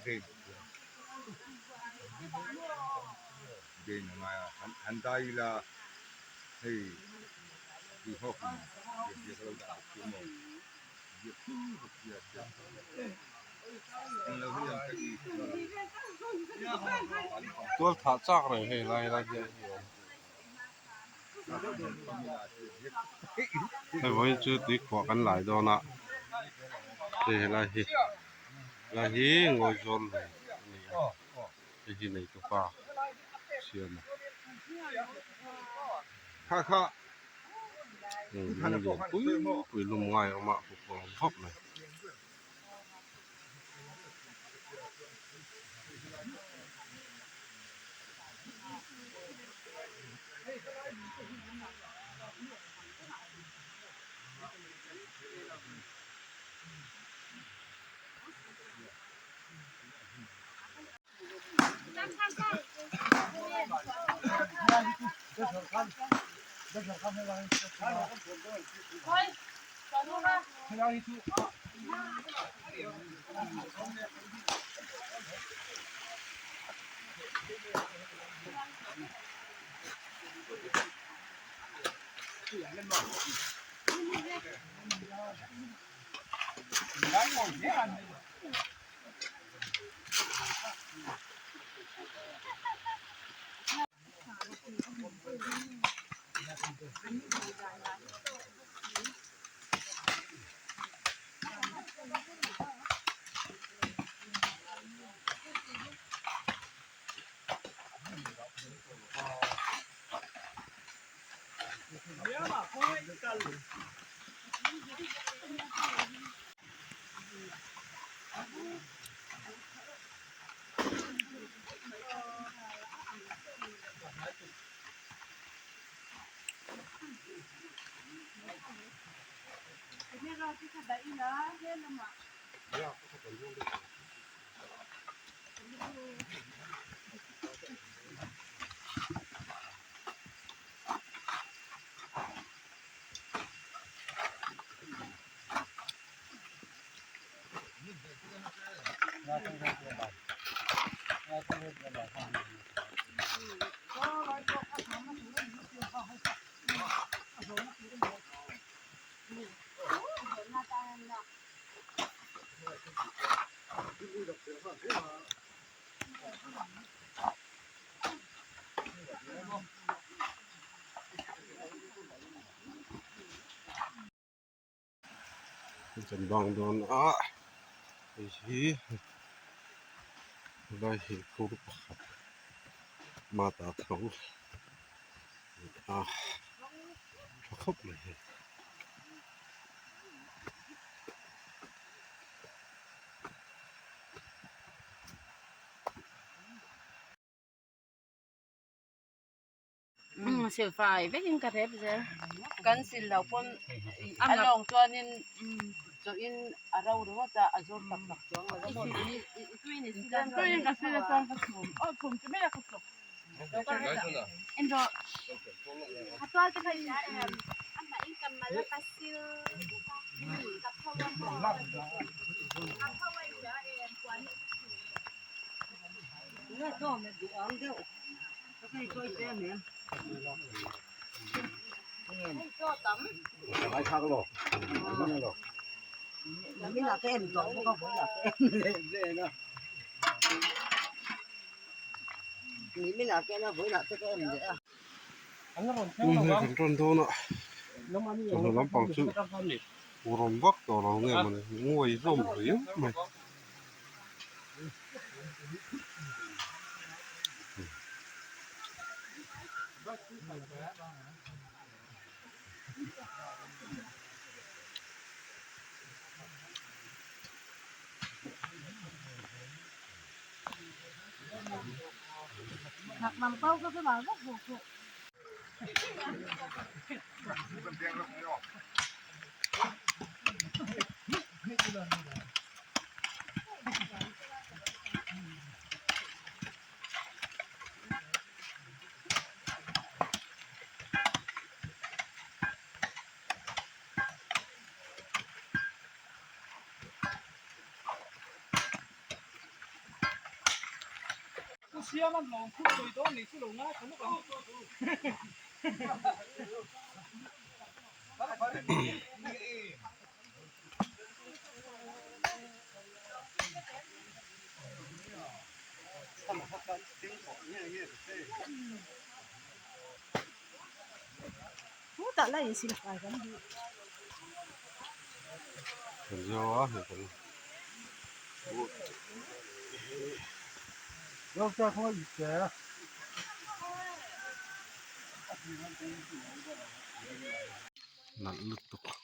Drain a ngai a han dai ila hei tuihawk in riak a lo dah bawk sia maw riak pui bawk sia englo hi ang ka i Tual thah chak reng hei lai lai hian hi a awm. Hei vawiin chu tuikhuah kan lai dawn a hei helai hi helai hi ngawi zawl lui a ni a hei hi nei tupa siam a lung lian pui pui lum ngai a awm a huphurh awm khawp mai. Kan bang dawn a hei hi helai hi khur pakhat mata tho a ni a tha khawp mai hei. Sil fai vekin ka rep zel kan sil loh pawn a lawng chuanin chawhin a ro ringawt a a zawr tak tak chuang lo tuiin ka sil a chuan ka chhum aw chhum chu mai a ka chhum Tun hi kan rawn dawn a chawhnu lampang chu rawm vak tawh lo nge mawni nguai hlawm riau mai. Kan zo a hei kan nalh lutuk.